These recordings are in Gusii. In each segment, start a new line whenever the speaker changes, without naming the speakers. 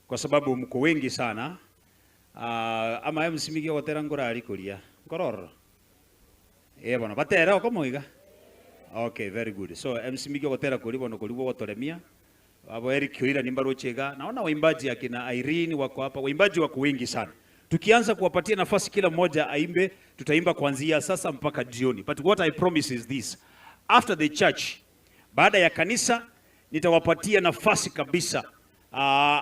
Kwa sababu mko wengi sana uh, ama MC Migi ogotera nkorari koria nkorororo eh bono batere okomo iga okay very good so MC Migi ogotera koria bono koria bwogotoremia abo Eric Oira nimbaroche iga naona waimbaji akina Irene wako hapa waimbaji wako wengi sana tukianza kuwapatia nafasi kila mmoja aimbe tutaimba kuanzia sasa mpaka jioni but what I promise is this after the church baada ya kanisa nitawapatia nafasi kabisa uh,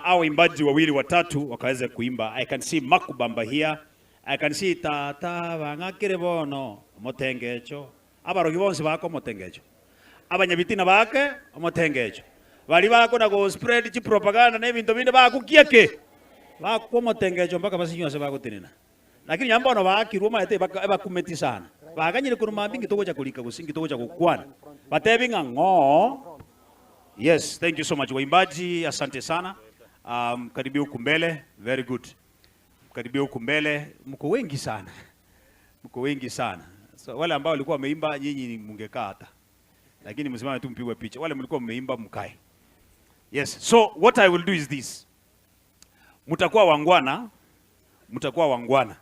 au waimbaji wawili watatu wakaweza kuimba. I can see Makubamba here. I can see tata bang'akire bono omotengecho abarogi bonsi bako omotengecho abanyabitina bake omotengecho bari bako na go spread chi propaganda na ebinto binde bakukia ke bakwa omotengecho mpaka basinywe ase bagotenena lakini nyamba bono baakirwe omanyete ebakumeti sana baganyire korwa mambia inki togocha korika gose inki togocha gokwana batebi ng'a ng'oo Yes, thank you so much waimbaji, asante sana. Um, karibia huku mbele, very good. Karibia huku mbele, mko wengi sana, mko wengi sana. So wale ambao walikuwa wameimba, nyinyi mungekaa hata, lakini msimame tu mpigwe picha. Wale mlikuwa mmeimba mkae. Yes, so what I will do is this. Mtakuwa wangwana, mtakuwa wangwana.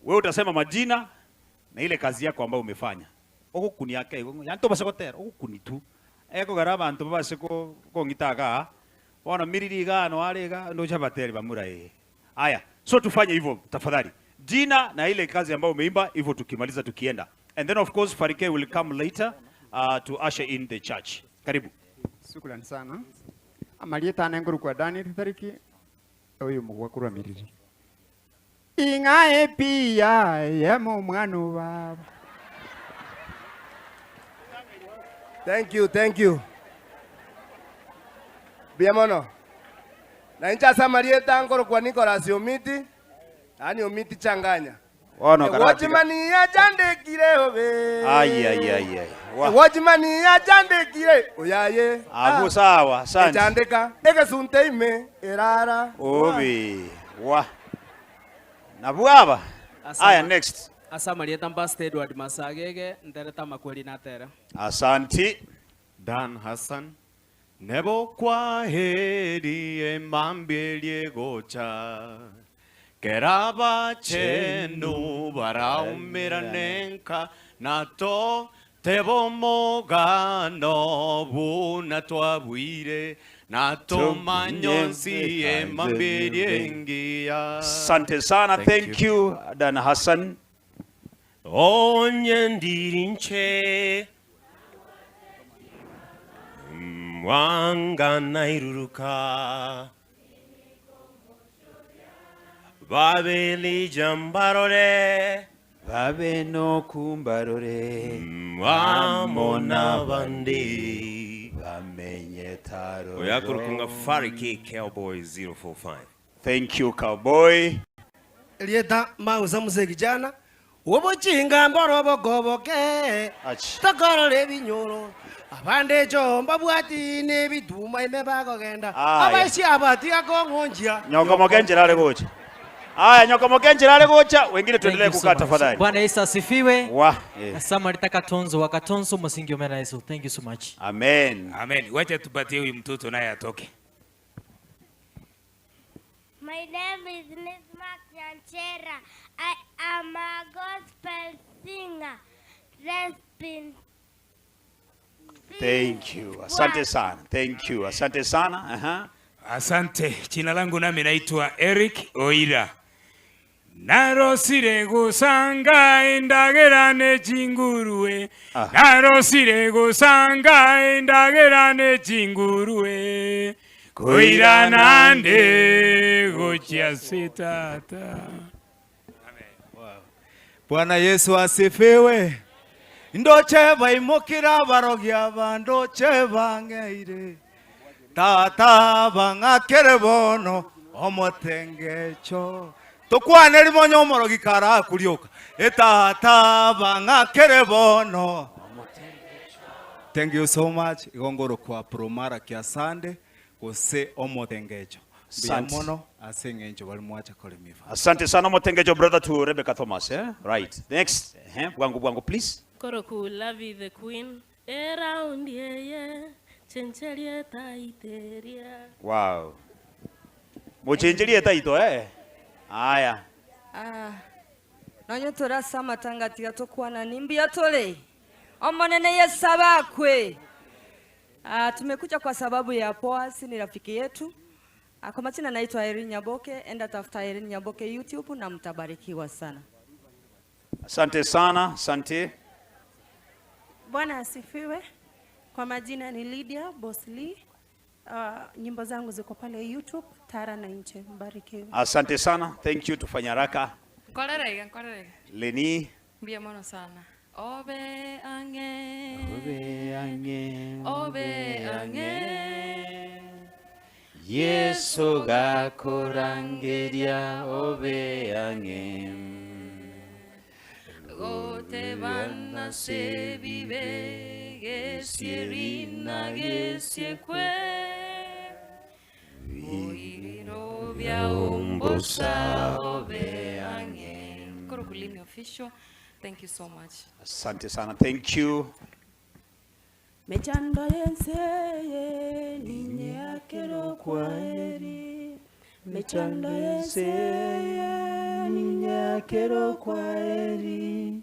Wewe utasema majina na ile kazi yako ambayo umefanya. Ogokuni ake igo, yani tobase gotera, ogokuni tu. Ekogera abanto babase ko kong'ita igaa, bono miriri igaa no are igaa, ndoche abateri bamura ee. Aya, so tufanye hivyo tafadhali. Jina na ile kazi ambayo umeimba hivyo tukimaliza tukienda. And then of course Farike will come later uh, to usher in the church. Karibu.
Shukrani sana. Amarieta ane nkorokwa Daniel Tariki oyo omogwa korwa Miriri. Ing'a epiya eyemo omwana o baba.
Thank you, thank you. Mbuya mono. Na inche ase amarieta nkorokwa Nicholas Omiti, yaani Omiti Changanya.
Bono karatiga.
Watchman yachandekire obe.
Ai ai ai ai. Wa.
Watchman yachandekire oyaye.
Abu sawa, asante.
Echandeka egesunte ime erara.
Obe. Wa. Nabwo aba. Aya next.
Ase amarieta Pastor Edward Masagege, nterete amakweri natere.
Asanti.
Dan Hassan, Nebo kwaheri emambia eria egocha, kera abachenu baraumerane nka, na totebe omogano buna twabuire, na tomanye onsi emambia eria engiya.
Asante sana,
Thank
thank you Dan Hassan.
Onye ndiri inche mwanga nairuruka Babe Elija mbarore
Babe Enoku mbarore
Amo n'abandi
Bamenye taroro
Oyakorukunga Fariki Cowboy 045
Thank you Cowboy.
Erieta Mausa Mzee Kijana, Obochinga mboro bokoboke, tokorora ebinyoro, abande echo mbabwati nebituma ime bakogenda,
Aya.
abaisia aba tiga kong'onchia.
Nyoko mokenjera are gocha. Aya nyoko mokenjera are gocha, wengine
Thank
tuendelee
you so
kukaa
much.
tafadhali.
Bwana Yesu asifiwe.
Wa. Eh.
Samarita Katonzo wa Katonzo musingi omena Yesu. Thank you so much.
Amen.
Amen. Wacha tupatie huyu mtoto naye atoke.
My name is Nismark Nyanchera. I am a gospel singer. Rest in
Thank you. Asante sana. Thank you. Asante sana. Aha.
Asante. Jina langu nami naitwa Eric Oira. Narosire gosanga endagera ne chingurue.
Ah.
Narosire gosanga endagera ne chingurue. Koirana nde gochia se tata.
Bwana Yesu asifiwe. Ndoche baimokire abarogi aba ndoche bang'eire tata bang'akere bono omotengecho tokwane rimonye omorogi karakurioka etata bang'akere bono Thank you so much igo ngorokwa Promara Kiasande gose omotengecho mbuya
Asante.
mono ase eng'encho bari mwacha korema efa
Asante sana Omotengecho brother to Rebecca Thomas eh? Right. Next. Eh, bwangu bwangu please.
Koroku Lavi the Queen eraundi eye chencherie taiteria
Wow. Mochencherie etaito eh. Aya.
Ah, nonye tore ase amatanga tiga tokwanani mbuya tore. Omonene Yesu abakwe. Ah, tumekuja kwa sababu ya Boaz ni rafiki yetu. Ah, kwa majina naitwa Irene Nyaboke, enda tafuta Irene Nyaboke YouTube na mtabarikiwa sana.
Asante sana, asante.
Bwana asifiwe. Kwa majina ni Lydia Bosli. Uh, nyimbo zangu ziko pale YouTube Tara na Inche. Mbarikiwe.
Asante sana. Thank you, tufanye haraka.
Nkorerege, nkorerege.
Leni.
Mbuya mono sana. Obe ang'e.
Obe ang'e.
Obe ang'e.
Yesu gakorangeria obe ang'e.
Gotebana se bibe gesie rina gesie kwe. Oiriro bia ombosa obe ang'e. Korokulimi official. Thank you so much.
Asante sana. Thank you.
Mechando yenseye ninye akero kwaheri. Mechando yenseye ninye akero kwaheri.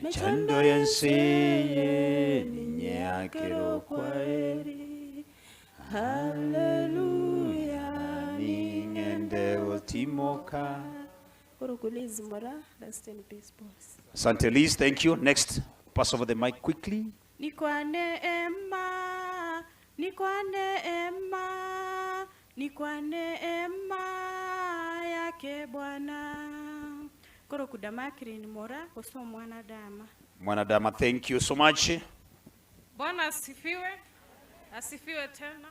Mechando yenseye ninye akero
kwaheri. Haleluya
ningende gotimoka.
Urukulizi mora, rest in peace boss.
Asante Liz, thank you. Next, pass over the mic quickly.
Ni kwa neema, ni kwa neema, ni kwa neema yake Bwana. Koro kudamakirini mora koso mwanadama.
Mwanadama, thank you so much.
Bwana asifiwe, asifiwe tena.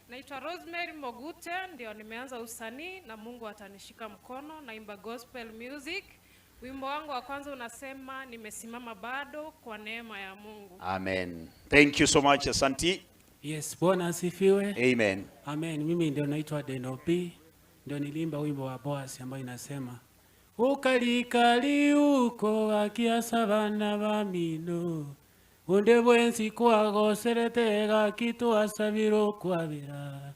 Naitwa Rosemary Mogute, ndio nimeanza usanii na Mungu atanishika mkono. Naimba gospel music. Wimbo wangu wa kwanza unasema nimesimama bado kwa neema ya Mungu.
Amen. Thank you so much, Asanti.
Yes, Bwana asifiwe.
Amen.
Amen. Mimi ndio naitwa Deno P. Ndio niliimba wimbo wa Boaz ambayo inasema ukalikali uko akiasa bana ba mino unde bwensi kwagoserete gakitu asabiro kwabira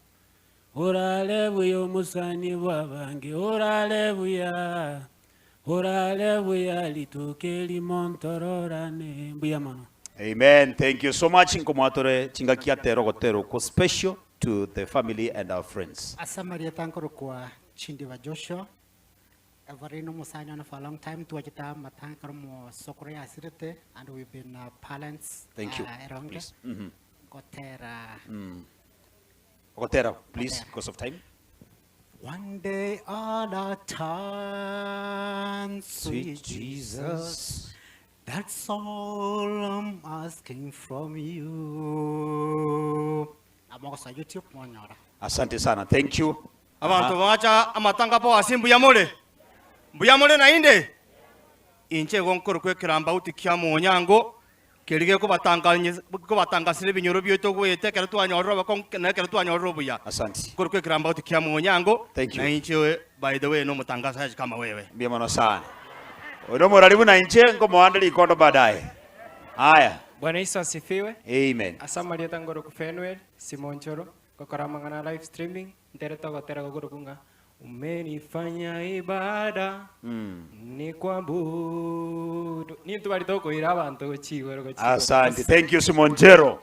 urale buya omusani bwabange urale buya urale buya lituke limontororane mbuya mono.
Amen. Thank you so much. Nkomwatore chingakia tero gotero ko special to the family and our friends.
Asamaria tankoro kwa chindi wa Joshua. Everino Musanya for a long time tuwachita matankaro mo sokore asirete and we've been parents.
Thank you.
Eronge.
Please. Mhm.
Gotera.
Gotera, please, because of time.
One day at a time, sweet Jesus. That's all I'm asking from you. Amogosa YouTube mwanyora.
Asante sana. Thank you.
Abantu bacha amatanga po ase mbuya more mbuya more nainde inche gonkoro kwekiramba uti kia monyango kerige kobatangasire ebinyoro bietu gwete ekero twanyorire oboko na ekero twanyorire obuya.
Asante.
Nkoro kwekiramba uti kia monyango.
Thank you.
Na inche by the way no mutangazaji kama wewe.
Mbia mono sana. Oyo moraribu na inche nkomoande rikondo baadaye. Haya.
Bwana Yesu asifiwe.
Amen.
Asamaria tangoro ku Fenwell, Simon Choro, gokora mang'ana live streaming, ntere togotera gogoro kunga umenifanya ibada ni kuabudu. Ni tubari tokoira abantu gochigoro gochigoro.
Asante. Thank you Simon Jero.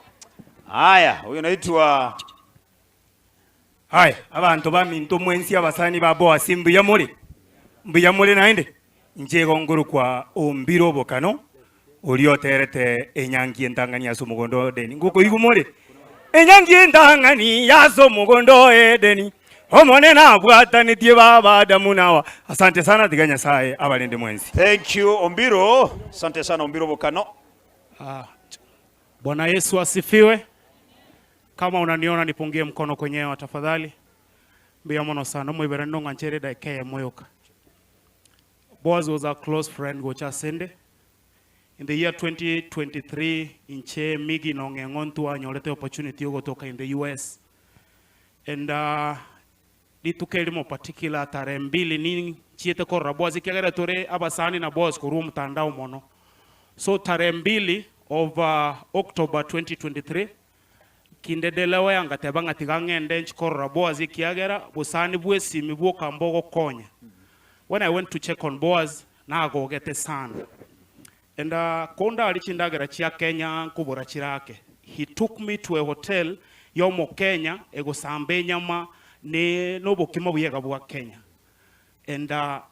Haya, huyu naitwa
Haya, abantu baminto mwensi abasani ba Boaz mbuya more. Mbuya more naende. Nje gongoro kwa ombiro bokano orioterete enyangi entang'ani ase omogondo Edeni. Ngoko igu more. Enyangi entang'ani ase omogondo Edeni. Omone nabwatanitie baba Adamu na Hawa. Asante sana tiga Nyasaye abalinde mwensi.
Thank you Ombiro. Asante sana Ombiro Bokano.
Bwana Yesu asifiwe. Kama unaniona nipungie mkono kwenye hewa tafadhali. Mbuya mono sana mwibera ndonga nchere dakika moyoka. Boaz was a close friend gocha sende. In the year 2023 inche migi nonge ngontu anyorete opportunity yogotoka in the US. And rituko erimo particular tarehe mbili ni chiete korora Boaz kiagera tore abasani na Boaz korwa mtandao mono. So tarehe 2 of October 2023 Kinde Delaware ngateba ng'a tiga ng'ende nchi korora Boaz ekiagera bosani bw'esimi bwoka mbogokonya. When I went to check on Boaz, nagogete sana. And kondarie chindagera chia Kenya nkobora chirake. He took me to a hotel y'omokenya egosamba enyama ne nobokima buyega bwa Kenya. And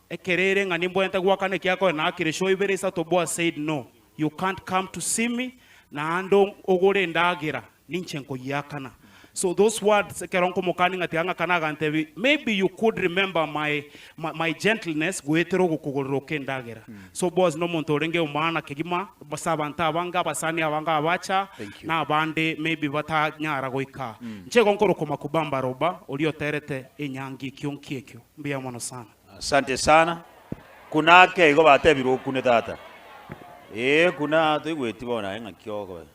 ekero ere ng'a nimbwenerete goakana ekiagera naakire show ibere isato Boaz said no, you can't come to see me naende ogore endagera ninche nkoyiakana. So those words ekero nkomokania ng'a tiga ng'akane agantebi maybe you could remember my my gentleness goetera ogokogorera oko endagera. So Boaz nomonto orenge omoana kegima ase abanto abange abasani abange abacha na abande maybe batanyara goika. Inche igo nkorokwa Makubamba Roba oria oterete enyangi ekio nkiekio. Mbuya mono sana.
Asante sana. Kuna ake igo batebire okune tata. Ee kuna toigweti bono aye ng'aki okoba.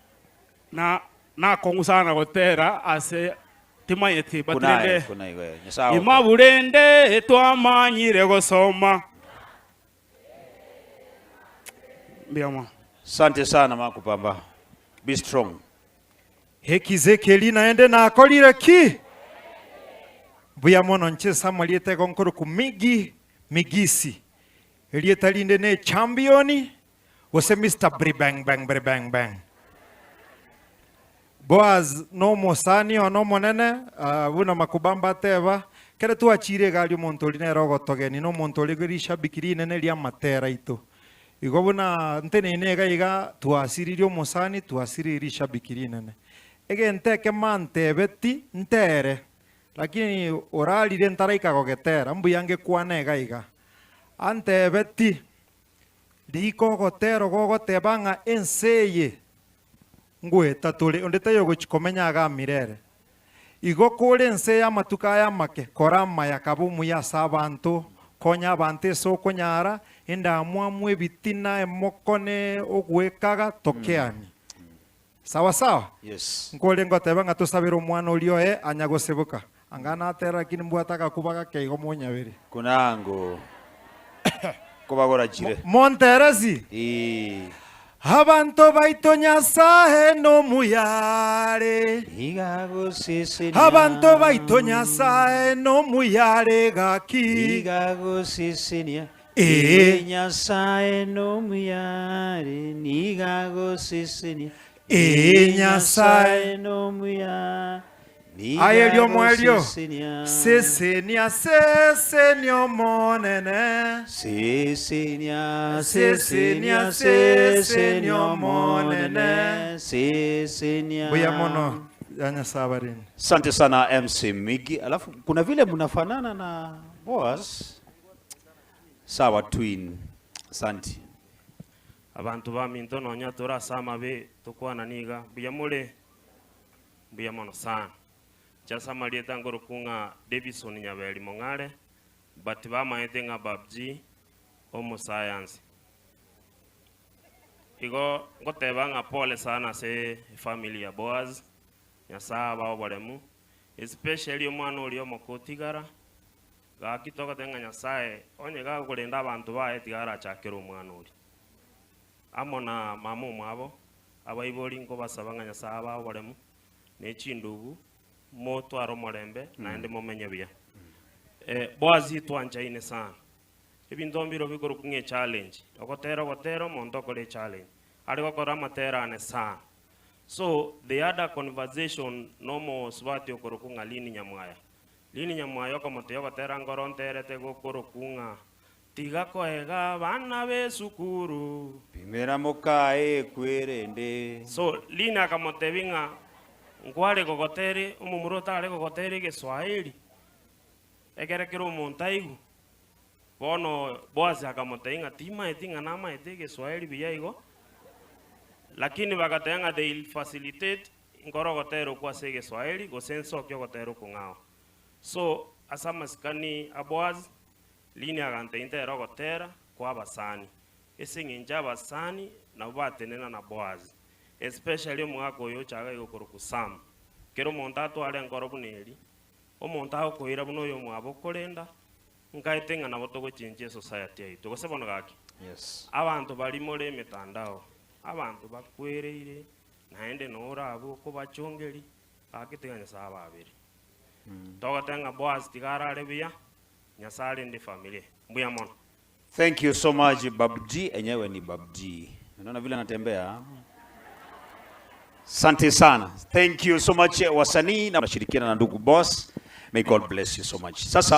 Na nakong'u sana gotera ase timanyeti but
Kuna aye,
rende
kuna igo eh. Nyasaye agokonye.
Imabu rende twamanyire gosoma. Mbuya mono.
Asante sana Makubamba. Be strong.
Ekizekeli naende nakorire ki? Mbuya mono nche ase amarieta igo nkorokwa Miggy Migisi. Erieta rinde ne Champion gose Mister Bribang bang bribang bang. Boaz nomosani one omonene ah, buna Makubamba ateba, kere twachire iga aria omonto oria nere ogotogeni, nomonto ore rishabiki rinene ri'amatera aito. Igo buna nteneine iga iga twasiririe omosani, twasiririe rishabiki rinene. Egento ekemo antebeti ntere, lakini orarire ntaraika gogetera, mbuya ngekwane iga iga. Antebeti, rika ogotera gogoteba ng'a ense eye ngoeta tore, onde taiyo ogochia komenya iga mirere. Igo kore ense eye amatuko aya amake, kora amaya, kaba omuya ase abanto, konya abanto ase okonyara, endamwamu, ebitina, emokone, ogwekaga, tokeani. Sawa sawa?
Yes.
Nkore ngoteba ng'a tosabere omwana oria oye anya goseboka. Anga natera lakini mbwate agakuba gake igo monyabere.
Kunango kobagora chire.
Monteresi?
Ii.
Abanto baito Nyasae nomuyare. Abanto baito Nyasae nomuyare gaki.
Igagosesenia.
Ee.
Nyasae nomuyare nigagosesenia.
Ee, Nyasae.
nomuya.
Aye riomoerio, sesenia, sesenia Omonene.
Sesenia,
Sesenia, sesenia Omonene.
Sesenia.
Mbuya mono ya Nyasae abarende.
Asante sana MC Miggy. Alafu kuna vile mnafanana na Boaz. Sawa twin. Asante.
Abanto baminto nonya tore ase amabe tokwanani iga, mbuya more? Mbuya mono sana. Inche ase amarieta nkorokwa ng'a Davison Nyaberi Mong'are, but bamaete ng'a Babji omosayansi. Igo ngoteba ng'a pole sana ase efamily ya Boaz, Nyasae abae oboremu, especially omwana oria omoke otigara, gaki togoteba ng'a Nyasae onye gakorenda abanto baye tiga arachakere omwana oria. Amo na mama omwabo, abaibori nkobasaba ng'a Nyasae abae oboremu, ne chindugu, motware omorembe, naende momenye buya. Boazi twanchaine sana. Ebinto mbiro bikorokwa ng'a echallenge, ogotera ogotera omonto okore echallenge, are gokora amatera ane sana. So, they had a conversation na omosubati okorokwa ng'a Lynn Nyamwaya. Lynn Nyamwaya okomotebia ogotera nkoro nterete gokorokwa ng'a Tiga koega abana b'esukuru.
Pimera mokaye ekwerende.
So Lina akamotebia ng'a nkware gogotera omomura otare gogotera egeswahili ekere kera omonto aigwe. Bono Boazi akamotebia ng'a timaeti ng'a namaete egeswahili buya igo, lakini bagateba ng'a they will facilitate nkore ogotera okwo ase egeswahili gose nsokie ogotera okong'ao. So ase amasikani a Boazi, Lini agantebia ntere ogotera kw'abasani, ase eng'encho abasani nabwo batenena na Boazi, especially omogaka oyo ochaga iga okorokwa Sam. Kera omonto atware enkoro buna eri, omonto agokoira buna oyomwabo okorenda, nkaete ng'a nabo togochenchia esociety yaito. Gose bono gaki?
Yes.
Abanto baria more emetandao, abanto bakwereire, naende nore abwo okobachongeria. Gaki tiga Nyasae ababere. Togoteba ng'a Boaz tiga arare buya, Nyasae arende efamiri eye. Mbuya mono.
Thank you so much Babji, enyewe ni Babji. Unaona vile anatembea? Asante sana. Thank you so much wasanii na nashirikiana na ndugu boss. May God bless you so much. Sasa